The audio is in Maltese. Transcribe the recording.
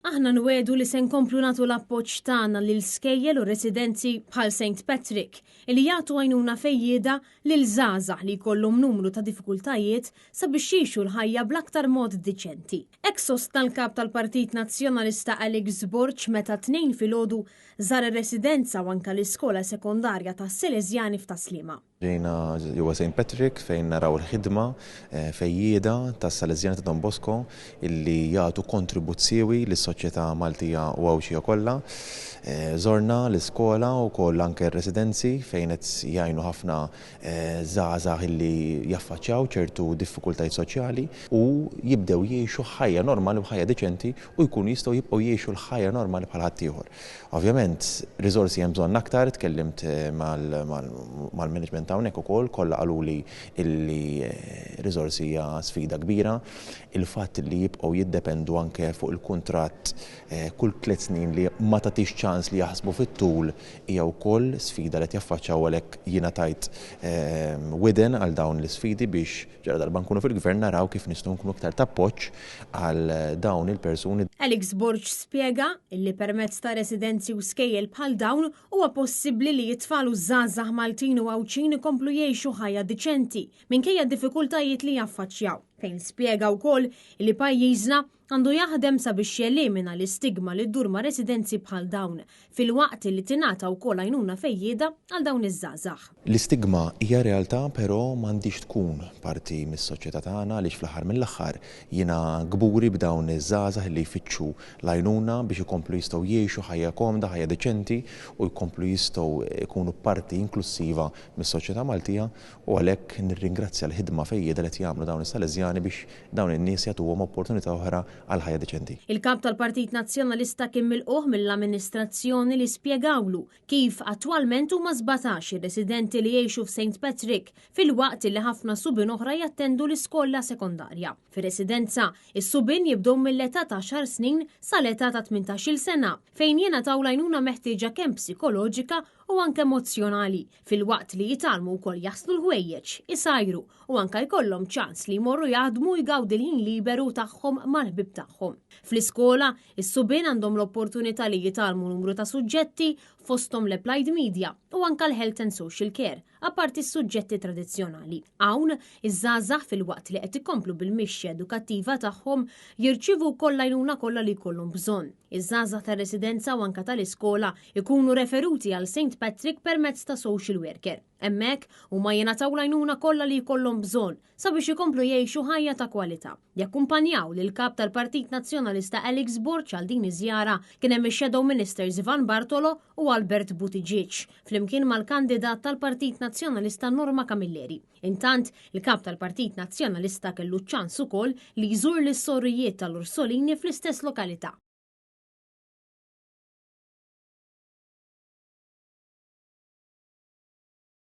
Aħna nwiegħdu li se nkomplu nagħtu l-appoġġ tagħna lil skejjel u residenzi bħal St. Patrick li jagħtu għajnuna fejjieda lil żgħażagħ li jkollhom numru ta' diffikultajiet sabiex jgħixu l-ħajja bl-aktar mod diċenti. Hekk sostna l-Kap tal-Partit Nazzjonalista Alex Borg meta t-Tnejn filgħodu żar ir-residenza u anke l-iskola sekondarja tas-Seleżjani f'Tas-Sliema. Ġejna ġewwa Saint Patrick fejn naraw il-ħidma fejjieda tas-Sależjani ta' Don Bosco illi jagħtu kontribut siewi lis-soċjetà Maltija u Għawdxija kollha. Żorna l-iskola wkoll anke r-residenzi fejn qed jgħinu ħafna żgħażagħ illi jaffaċċjaw ċertu diffikultajiet soċjali u jibdew jgħixu ħajja normali u ħajja diċenti u jkunu jistgħu jibqgħu jgħixu l-ħajja normali bħal ħaddieħor. Ovvjament, riżorsi hemm bżonn aktar, tkellimt mal-management hawnhekk ukoll, kollha qaluli illi riżorsi hija sfida kbira. Il-fatt li jibqgħu jiddependu anke fuq il-kuntratt kull tliet snin li ma tagħtix ċans li jaħsbu fit-tul hija wkoll sfida li qed jaffaċċjaw għalhekk jiena tajt widen għal dawn l-isfidi biex Ġaladarba nkunu fil-Gvern naraw kif nistgħu nkunu iktar t'appoġġ għal dawn il-persuni. Alex Borg spjega li permezz ta' residenzi u skejjel bħal dawn huwa possibbli li t-tfal u ż-żgħażagħ Maltin u Għawdxin ikomplu jgħixu ħajja diċenti minkejja d-diffikultajiet li jaffaċċjaw, fejn spjega wkoll li pajjiżna għandu jaħdem sabiex jelimina l-istigma li ddur ma' residenzi bħal dawn, filwaqt li tingħata wkoll għajnuna fejjieda għal dawn iż-żgħażagħ. L-istigma hija realtà però m'għandhiex tkun parti mis-soċjetà tagħna għaliex fl-aħħar mill-aħħar jiena kburi b'dawn iż-żgħażagħ li jfittxu l-għajnuna biex ikomplu jistgħu jgħixu ħajja komda, ħajja deċenti u jkomplu jistgħu jkunu parti inklussiva mis-soċjetà Maltija u għalhekk nirringrazzja l-ħidma fejjieda li qed jagħmlu dawn is-Sależjani biex dawn in-nies jagħtuhom opportunità oħra għal ħajja deċenti. Il-Kap tal-Partit Nazzjonalista kien milqugħ mill-amministrazzjoni li spjegawlu kif attwalment huma 17 ir-residenti li jgħixu f'Saint Patrick filwaqt li ħafna subien oħra jattendu l-iskola sekondarja. Fir-residenza, is-subien jibdew mill-età ta' għaxar snin sal-età ta' tmintax-il sena fejn jingħataw l-għajnuna meħtieġa kemm psikoloġika u anke emozzjonali filwaqt li jitgħallmu wkoll jaħslu l-ħwejjeġ, isajru u anke jkollhom ċans li jmorru jaħdmu u jgawdi l-ħin liberu tagħhom mal-ħbieb tagħhom. Fl-iskola, is-subien għandhom l-opportunità li jitgħallmu numru ta' suġġetti fosthom l-Applied Media u anke l-Health and Social Care, apparti s-suġġetti tradizzjonali. Hawn, iż-żgħażagħ filwaqt li qed ikomplu bil-mixja edukattiva tagħhom jirċievu wkoll l-għajnuna kollha li jkollhom bżonn. Iż-żgħażagħ tar-residenza u anke tal-iskola jkunu referuti għal St. Patrick permezz ta' social worker. Hemmhekk, huma jingħataw l-għajnuna kollha li jkollhom bżonn sabiex ikomplu jgħixu ħajja ta' kwalità. Jakkumpanjaw lill-Kap tal-Partit Nazzjonalista Alex Borg għal din iż-żjara kien hemm ix-Shadow Ministers Ivan Bartolo u Albert Buttigieg, flimkien mal-kandidat tal-Partit Nazzjonalista Norma Camilleri. Intant, il-Kap tal-Partit Nazzjonalista kellu ċ-ċans ukoll li jżur lis-sorijiet tal-Ursolini fl-istess lokalità.